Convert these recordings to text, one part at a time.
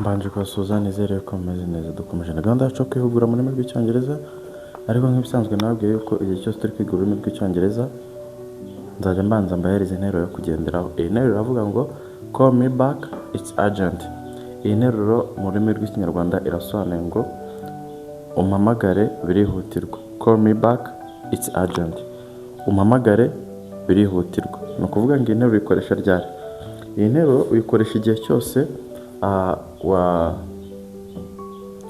Mbanje kubasuhuza, nizere ko mumeze neza. Dukomeje na gahunda yacu yo kwihugura mu rurimi rw'Icyongereza, ariko nk'ibisanzwe nababwiye yuko igihe cyose turi kwiga ururimi rw'Icyongereza nzajya mbanza mbahereza interuro yo kugenderaho. Iyi nteruro iravuga ngo "Call me back, it's urgent". Iyi nteruro mu rurimi rw'Ikinyarwanda irasobanuye ngo umpamagare birihutirwa. Call me back, it's urgent. Umpamagare birihutirwa. Ni ukuvuga ngo iyi nteruro uyikoresha ryari? Iyi nteruro uyikoresha igihe cyose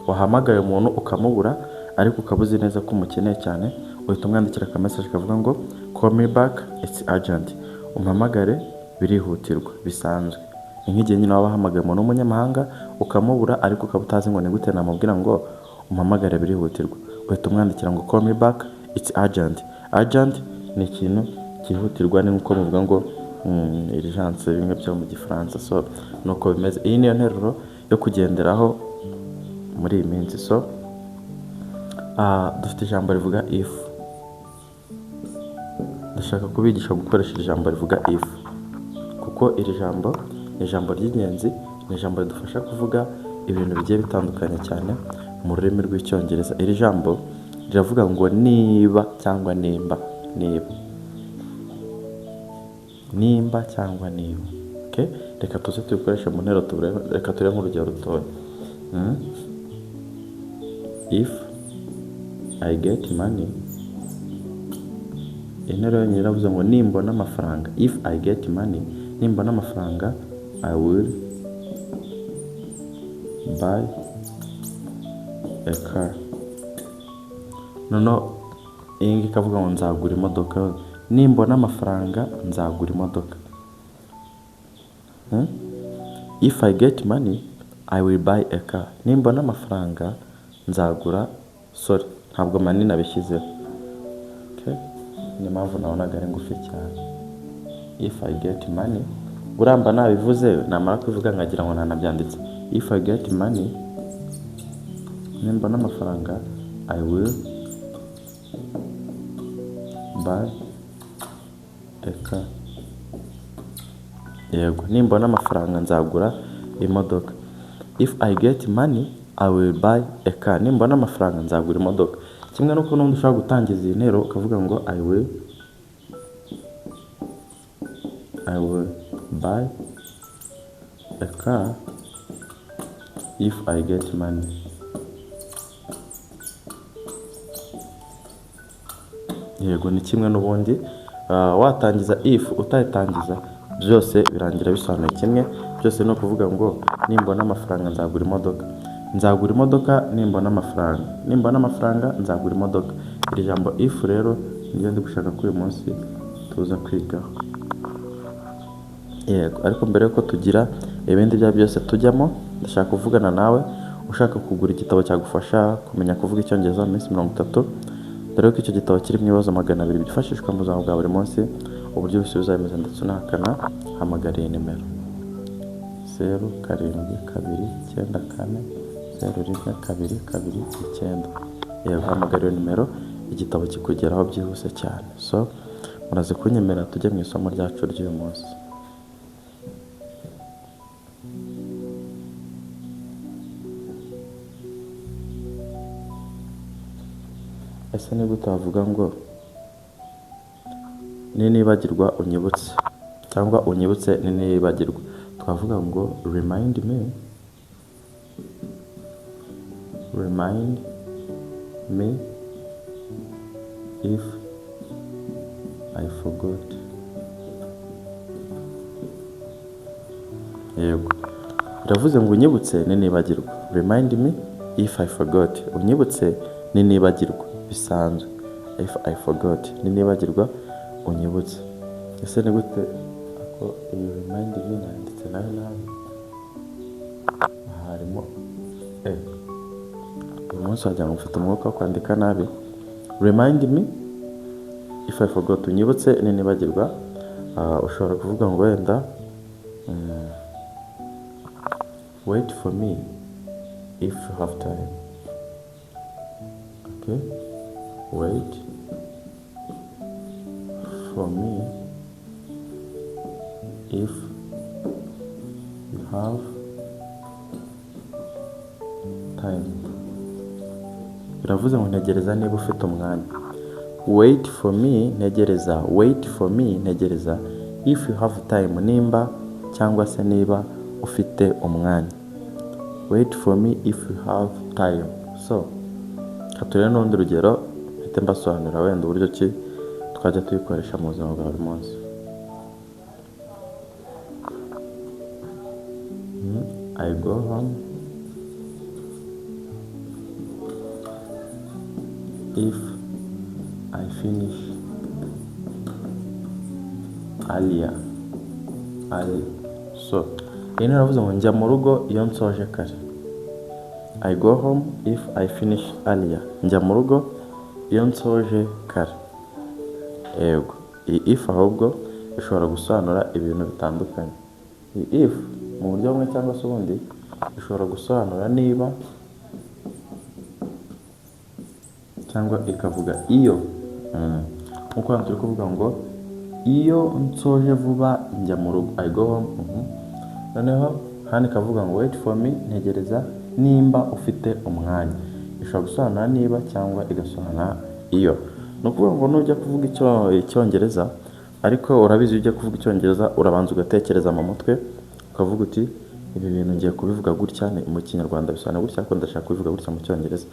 wahamagaye umuntu ukamubura, ariko ukaba uzi neza ko umukeneye cyane, uhita umwandikira aka message kavuga ngo "Call me back, it's urgent". Umpamagare birihutirwa bisanzwe. Ni nk'igihe nyine waba wahamagaye umuntu w'umunyamahanga ukamubura, ariko ukaba utazi ngo ni gute namubwira ngo umpamagare birihutirwa. Uhita umwandikira ngo "Call me back, it's urgent". Urgent ni ikintu cyihutirwa, ni nk'uko muvuga ngo urgence, bimwe byo mu Gifaransa. So nuko bimeze. Iyi niyo nteruro yo kugenderaho muri iyi minsi. So dufite ijambo rivuga if. Ndashaka kubigisha gukoresha iri jambo rivuga if, kuko iri jambo ni ijambo ry'ingenzi, ni ijambo ridufasha kuvuga ibintu bigiye bitandukanye cyane mu rurimi rw'Icyongereza. Iri jambo riravuga ngo niba cyangwa nimba, niba, nimba cyangwa niba. Okay? Reka tuze tubikoreshe mu nteruro turebe, reka turebe nk'urugero rutoya. If I get money, interuro yonyine iravuze ngo nimbona amafaranga. If I get money, nimbona amafaranga, I will buy a car. Noneho iyi ngiyi ikavuga ngo nzagura imodoka. Nimbona amafaranga nzagura imodoka. If I get money, I will buy a car. Nimbona amafaranga nzagura, sorry, ntabwo money nabishyizeho. Okay? Niyo mpamvu nabonaga ari ngufi cyane. If I get money, uramba nabivuze, namara kubivuga nkagira ngo nanabyanditse. If I get money, nimbona amafaranga, I will buy a car. Yego, nimbona amafaranga nzagura imodoka. If I get money, I will buy a car. Nimbona amafaranga nzagura imodoka. Kimwe n'uko n'undi ushobora gutangiza iyi nteruro ukavuga ngo I will buy a car if I get money. Yego, ni kimwe n'ubundi, watangiza if, utayitangiza, byose birangira bisobanuye kimwe. Byose ni ukuvuga ngo nimbona amafaranga nzagura imodoka. Nzagura imodoka nimbona amafaranga. Nimbona amafaranga nzagura imodoka. Iri jambo if rero niryo ndi gushaka ko uyu munsi tuza kwigaho. Yego, ariko mbere yuko tugira ibindi ibyo byose tujyamo, ndashaka kuvugana nawe ushaka kugura igitabo cyagufasha kumenya kuvuga Icyongereza mu minsi 30, dore ko icyo gitabo kirimo ibibazo 200 byifashishwa mu buzima bwa buri munsi, uburyo ubisubiza bimeze ndetse unahakana. Hamagara iyi nimero: 0729401229. Yego, hamagara iyo nimero, igitabo kikugeraho byihuse cyane. So muraze kunyemera tujye mu isomo ryacu ry'uyu munsi. Ese ni gute wavuga ngo ninibagirwa unyibutse, cyangwa unyibutse ninibagirwa? Twavuga ngo remind me, remind me if I forgot. Yego, biravuze ngo unyibutse ninibagirwa. Remind me if I forgot. Unyibutse ninibagirwa bisanzwe. If I forgot, ninibagirwa unyibutse. Ese ni gute ako iyi remind me nanditse nayo nabi? Aha harimo uyu munsi wagira ngo mfite umwuka wo kwandika nabi. Remind me if I forgot, unyibutse ninibagirwa. Ushobora kuvuga ngo wenda wait for me if you have time. Okay, wait for me if you have time. Biravuze ngo ntegereza niba ufite umwanya. Wait for me, ntegereza. Wait for me, ntegereza. If you have time, nimba cyangwa se niba ufite umwanya. Wait for me if you have time. So turebe n'urundi rugero, mpite mbasobanurira wenda uburyo ki twajya tuyikoresha mu buzima bwa buri munsi. I go home if I finish earlier. Early. So, iyi naravuze ngo njya mu rugo iyo nsoje kare. I go home if I finish earlier. Njya mu rugo iyo nsoje kare. Yego, iyi if ahubwo ishobora gusobanura ibintu bitandukanye. Iyi if mu buryo bumwe cyangwa se ubundi ishobora gusobanura niba cyangwa ikavuga iyo. Nk'uko hano turi kuvuga ngo iyo nsoje vuba njya mu rugo, I go home. Noneho hano ikavuga ngo wait for me, ntegereza nimba ufite umwanya. Ishobora gusobanura niba cyangwa igasobanura iyo. Ni ukuvuga ngo nujya kuvuga icyongereza, ariko urabizi, iyo ugiye kuvuga icyongereza urabanza ugatekereza mu mutwe, ukavuga uti ibi bintu ngiye kubivuga gutya, ni mu Kinyarwanda bisobanura gutya, ariko ndashaka kubivuga gutya mu Cyongereza.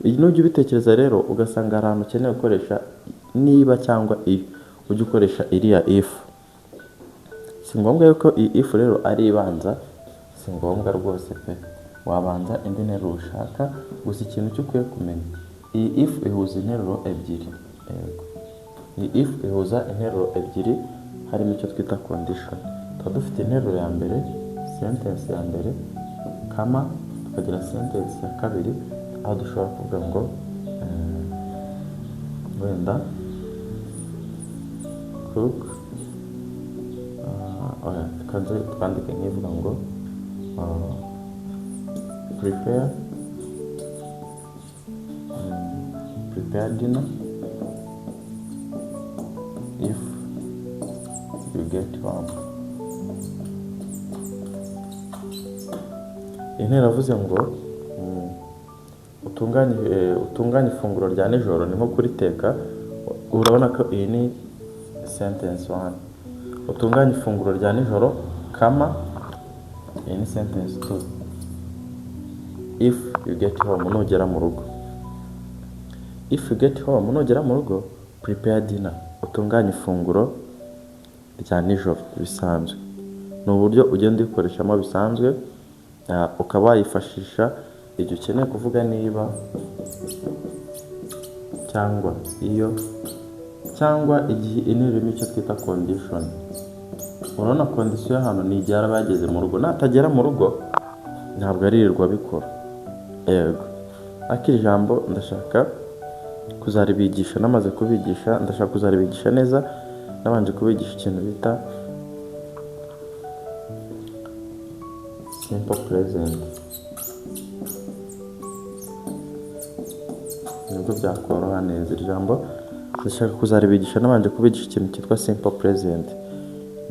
Nujya ubitekereza rero ugasanga hari ahantu ukeneye gukoresha niba cyangwa iyo, ujye ukoresha iriya if. Si ngombwa yuko iyi if rero ari ibanza, si ngombwa rwose pe. Wabanza indi nteruro ushaka, gusa ikintu cyo ukwiye kumenya, iyi if ihuza interuro ebyiri. Yego. Iyi if ihuza interuro ebyiri harimo icyo twita condition. Tuba dufite interuro ya mbere, sentence ya mbere, comma, tukagira sentence ya kabiri, aho dushobora kuvuga ngo wenda cook, oya, reka nze twandike nk'ivuga ngo prepare dinner if you get home. Iyi nteruro iravuze ngo utunganye ifunguro rya nijoro, ni nko kuriteka. Urabona ko iyi ni sentence one. Utunganye ifunguro rya nijoro, comma, iyi ni sentence two. If you get home, nugera mu rugo. If you get home, nugera mu rugo, prepare dinner, utunganye ifunguro rya nijoro bisanzwe. Ni uburyo ugenda uyikoreshamo bisanzwe, ukaba wayifashisha igihe ukeneye kuvuga niba cyangwa iyo, cyangwa igihe interuro irimo icyo twita condition. Urabona condition y'ahantu ni igihe araba yageze mu rugo, natagera mu rugo ntabwo aririrwa abikora. Yego, ariko iri jambo ndashaka kuzaribigisha, namaze kubigisha, ndashaka kuzaribigisha neza, nabanje kubigisha ikintu bita simple present, nibwo byakoroha neza. Iri jambo ndashaka kuzaribigisha nabanje kubigisha ikintu cyitwa simple present.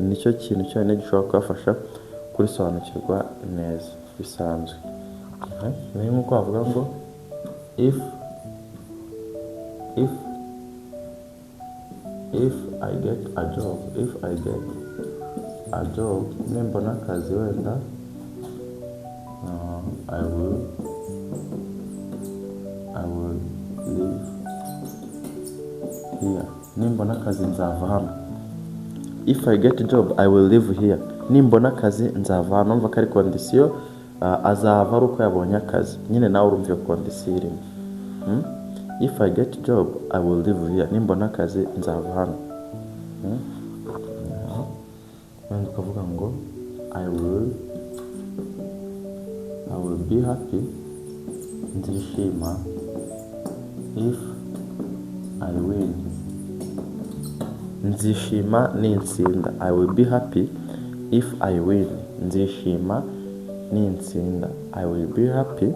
Nicyo kintu cyonyine gishobora kubafasha kurisobanukirwa neza bisanzwe. Ni nk'uko bavuga ngo if I get a job, if I get a job, nimbona akazi wenda, I will leave here. Nimbona akazi nzava hano. If I get a job, I will leave here. Nimbona akazi nzava hano. Numva ko ari condition, azava ari uko yabonye akazi. Nyine nawe urumva iyo condition irimo. If I get job, I will leave here. Nimbona akazi nzava hano. Yeah. Wenda ukavuga ngo I will be happy, nzishima, if I win. Nzishima nintsinda. I will be happy if I win. Nzishima nintsinda. I will be happy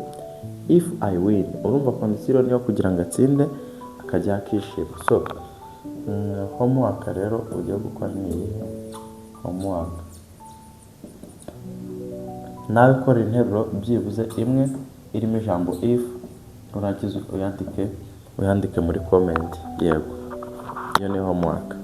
if I win. Urumva condition niyo kugira ngo atsinde akajya akishima. So homework rero ugiye gukora ni iyihe? Homework nawe, kora interuro byibuze imwe. irimo ijambo "if", nurangiza uyandike muri comment. Yego, iyo ni homework.